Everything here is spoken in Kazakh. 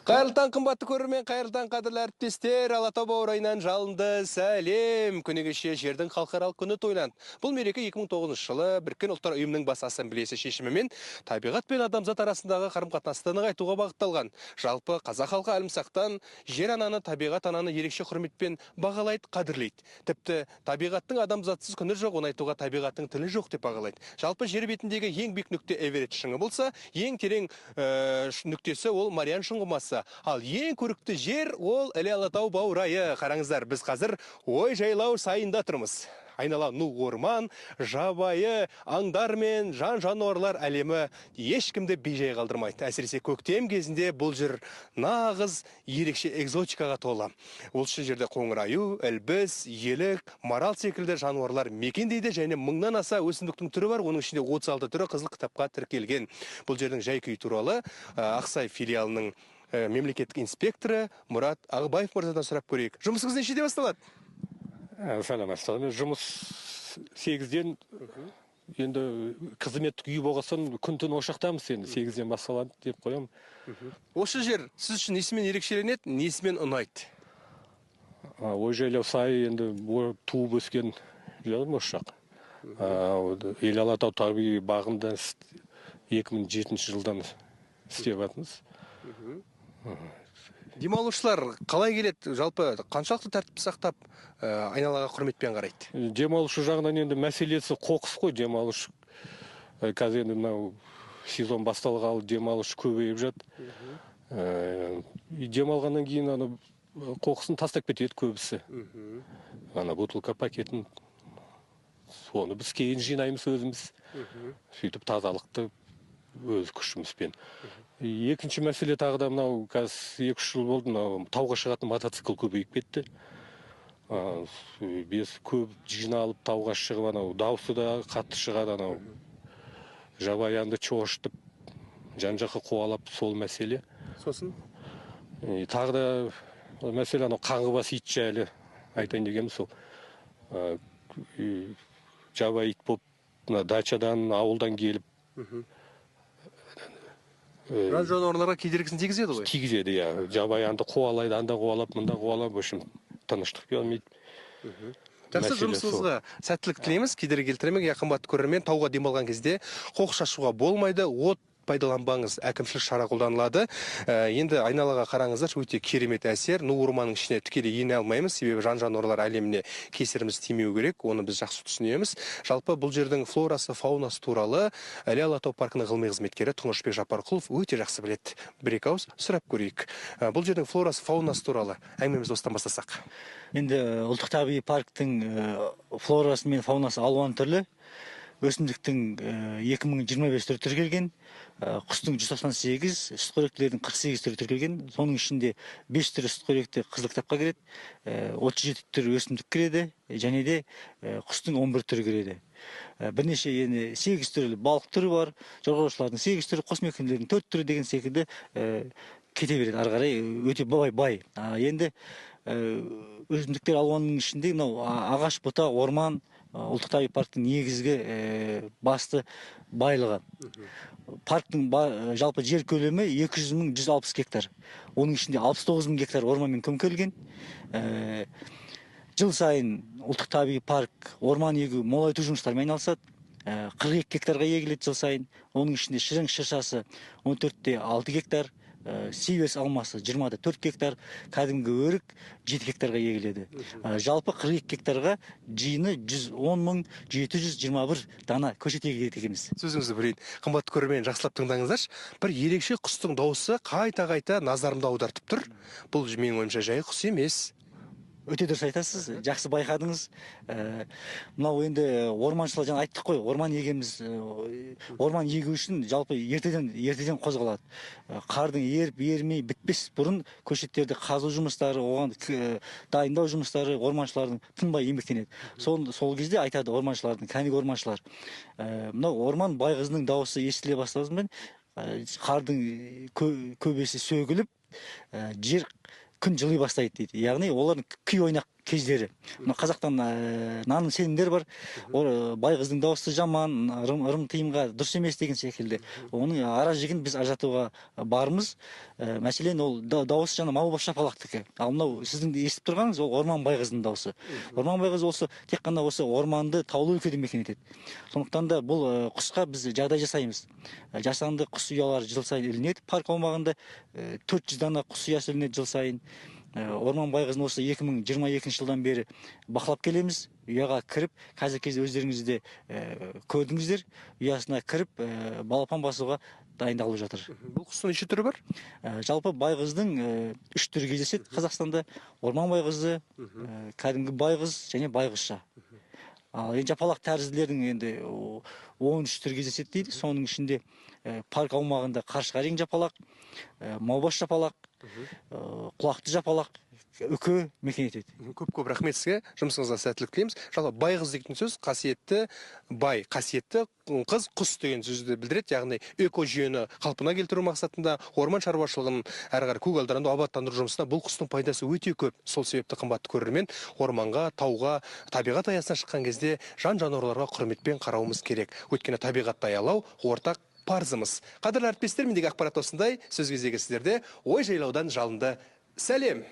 Қайырлы таң, қымбатты көрермен, қайырлы таң, қадірлі әріптестер. Алатау баурайынан жалынды сәлем. Күні кеше жердің халықаралық күні тойланды. Бұл мереке 2009 жылы Біріккен Ұлттар Ұйымының Бас Ассамблеясы шешімімен табиғат пен адамзат арасындағы қарым-қатынасты нығайтуға бағытталған. Жалпы қазақ халқы әлімсақтан жер ананы, табиғат ананы ерекше құрметпен бағалайды, қадірлейді. Тіпті табиғаттың адамзатсыз күні жоқ, оны айтуға табиғаттың тілі жоқ деп бағалайды. Жалпы жер бетіндегі ең биік нүкте Эверест шыңы болса, ең терең нүктесі ол Мариан шұңғымасы. Ал ең көрікті жер ол Іле Алатау баурайы. Қараңыздар, біз қазір Ой жайлау сайында тұрмыз. Айнала ну орман, жабайы аңдар мен жан жануарлар әлемі ешкімді бейжай қалдырмайды. Әсіресе көктем кезінде бұл жер нағыз ерекше экзотикаға толы. Осы жерде қоңыр аю, ілбіс, елік, марал секілді жануарлар мекендейді және мыңнан аса өсімдіктің түрі бар, оның ішінде 36 түрі қызыл кітапқа тіркелген. Бұл жердің жай күйі туралы Ақсай филиалының мемлекеттік инспекторы Мұрат Ағыбаев мырзадан сұрап көрейік. Жұмысыңыз нешеде басталады? Саламатсыздар. Мен жұмыс 8-ден, енді қызметтік үй болған соң күн түн ошақтамыз, енді 8-ден басталады деп қоямын. Осы жер сіз үшін несімен ерекшеленеді, несімен ұнайды? Ой жайлау сайы енді туып өскен жерім осы жақ. Іле Алатау табиғи бағында 2007 жылдан істеп жатырмыз. Демалушылар қалай келеді? Жалпы қаншалықты тәртіп сақтап, айналаға құрметпен қарайды? Демалушы жағынан енді мәселесі қоқыс қой, демалушы. Қазір енді мынау сезон басталғалы демалушы көбейіп жатыр. Демалғаннан кейін ана қоқысын тастап кетеді көбісі. Ана бутылка пакетін, соны біз кейін жинаймыз өзіміз. Сөйтіп тазалықты өз күшімізбен. Екінші мәселе тағы да мынау қазір 2-3 жыл болды, мынау тауға шығатын мотоцикл көбейіп кетті. Бес көп жиналып тауға шығып, анау дауысы да қатты шығады, анау жабайы аңды шошытып, жан жаққа қуалап, сол мәселе. Сосын? Тағы да мәселе анау қаңғыбас ит жайлы айтайын дегенім сол. Жабайы ит болып мына дачадан, ауылдан келіп, жан жануарларға кедергісін тигізеді ғой? Тигізеді, иә. Жабайы аңды қуалайды, анда қуалап, мында қуалап, в общем, тыныштық бермейді. Жақсы, Мәселе сол. жұмысыңызға сәттілік тілейміз. Кедергі келтірмек, иә, қымбатты көрермен, тауға демалған кезде қоқыс шашуға болмайды, от пайдаланбаңыз, әкімшілік шара қолданылады. Енді айналаға қараңыздар, өте керемет әсер. Ну орманның ішіне тікелей ене алмаймыз, себебі жан жануарлар әлеміне кесіріміз тимеу керек, оны біз жақсы түсінеміз. Жалпы бұл жердің флорасы, фаунасы туралы Іле Алатау паркінің ғылыми қызметкері Тұңғышбек Жапарқұлов өте жақсы біледі. Бір екі ауыз сұрап көрейік. Бұл жердің флорасы, фаунасы туралы әңгімемізді осыдан бастасақ. Енді ұлттық табиғи парктің флорасы мен фаунасы алуан түрлі. Өсімдіктің 2025 түрі тіркелген, құстың 198, сүтқоректілердің 48 түрі тіркелген. Соның ішінде 5 түрі сүтқоректі қызыл кітапқа кіреді, 37 түрі өсімдік кіреді, және де құстың 11 түрі кіреді. Бірнеше енді 8 түрлі балық түрі бар, жорғалаушылардың 8 түрі, қосмекенділердің 4 түрі деген секілді кете береді ары қарай, өте бай. Енді өсімдіктер алуанның ішінде мынау ағаш, бұта, орман, ұлттық табиғи парктің негізгі басты байлығы. Парктың жалпы жер көлемі екі жүз мың жүз алпыс гектар. Оның ішінде алпыс тоғыз мың гектар орманмен көмкерілген. Жыл сайын ұлттық табиғи парк орман егу, молайту жұмыстарымен айналысады. 42 гектарға егіледі жыл сайын. Оның ішінде шырын шыршасы он төртте алты гектар, сиверс алмасы жиырма да төрт гектар, кәдімгі өрік 7 гектарға егіледі. Жалпы 42 гектарға жиыны жүз он мың жеті жүз жиырма бір дана көшет егіледі екенбіз. Сөзіңізді бөлейін. Қымбатты көрермен, жақсылап тыңдаңыздаршы. Бір ерекше құстың дауысы қайта-қайта назарымды аудартып тұр. Бұл менің ойымша жай құс емес. Өте дұрыс айтасыз, жақсы байқадыңыз. Мынау енді орманшылар жаңа айттық қой, орман егеміз, орман егу үшін жалпы ертеден қозғалады. Қардың еріп, ерімей бітпес бұрын көшеттерді қазу жұмыстары, оған дайындау жұмыстары орманшылардың тынбай еңбектенеді. Сол кезде айтады орманшылардың, кәнігі орманшылар. Мынау орман байғызының дауысы естіле бастағанымен, қардың көбесі сөгіліп, жер күн жыли бастайды дейді. Яғни олардың күй ойнақ кездері. Мына қазақтан наным сенімдер бар. Ол байғыздың дауысы жаман, ырым тыйымға дұрыс емес деген секілді. Оның ара жігін біз ажыратуға бармыз. Мәселен, ол дауысы жаңа маубас жапалақтікі. Ал мынау сіздің естіп тұрғаныңыз ол орман байғыздың дауысы. Орман байғыз осы тек қана осы орманды таулы өлкеде мекен етеді. Сондықтан да бұл құсқа біз жағдай жасаймыз. Жасанды құс ұялары жыл сайын ілінеді. Парк аумағында 400 дана құс ұясы ілінеді жыл сайын. Орман байғызын осы 2022 жылдан бері бақылап келеміз. Ұяға кіріп, қазіргі кезде өздеріңіз де көрдіңіздер, ұясына кіріп, балапан басуға дайындалып жатыр. Бұл құстың неше түрі бар? Жалпы байғыздың 3 түрі кездеседі Қазақстанда. Орман байғызы, кәдімгі байғыз және байғызша. Ал енді жапалақ тәрізділердің енді 13 түрі кездеседі дейді. Соның ішінде парк аумағында қаршыға рең жапалақ, маубас жапалақ, құлақты жапалақ, үкі мекен етеді. Көп-көп рахмет сізге, жұмысыңызға сәттілік тілейміз. Жалпы байғыз деген сөз қасиетті бай, қасиетті қыз, құс деген сөзді білдіреді. Яғни экожүйені қалпына келтіру мақсатында орман шаруашылығын әрі қарай көгалдандыру, абаттандыру жұмысына бұл құстың пайдасы өте көп. Сол себепті қымбатты көрермен, орманға, тауға, табиғат аясына шыққан кезде жан-жануарларға құрметпен қарауымыз керек. Өйткені табиғатты аялау ортақ парызымыз. Қадірлі әріптестер, мендегі ақпарат осындай. Сөз кезегі сіздерде. Ой жайлаудан жалынды сәлем.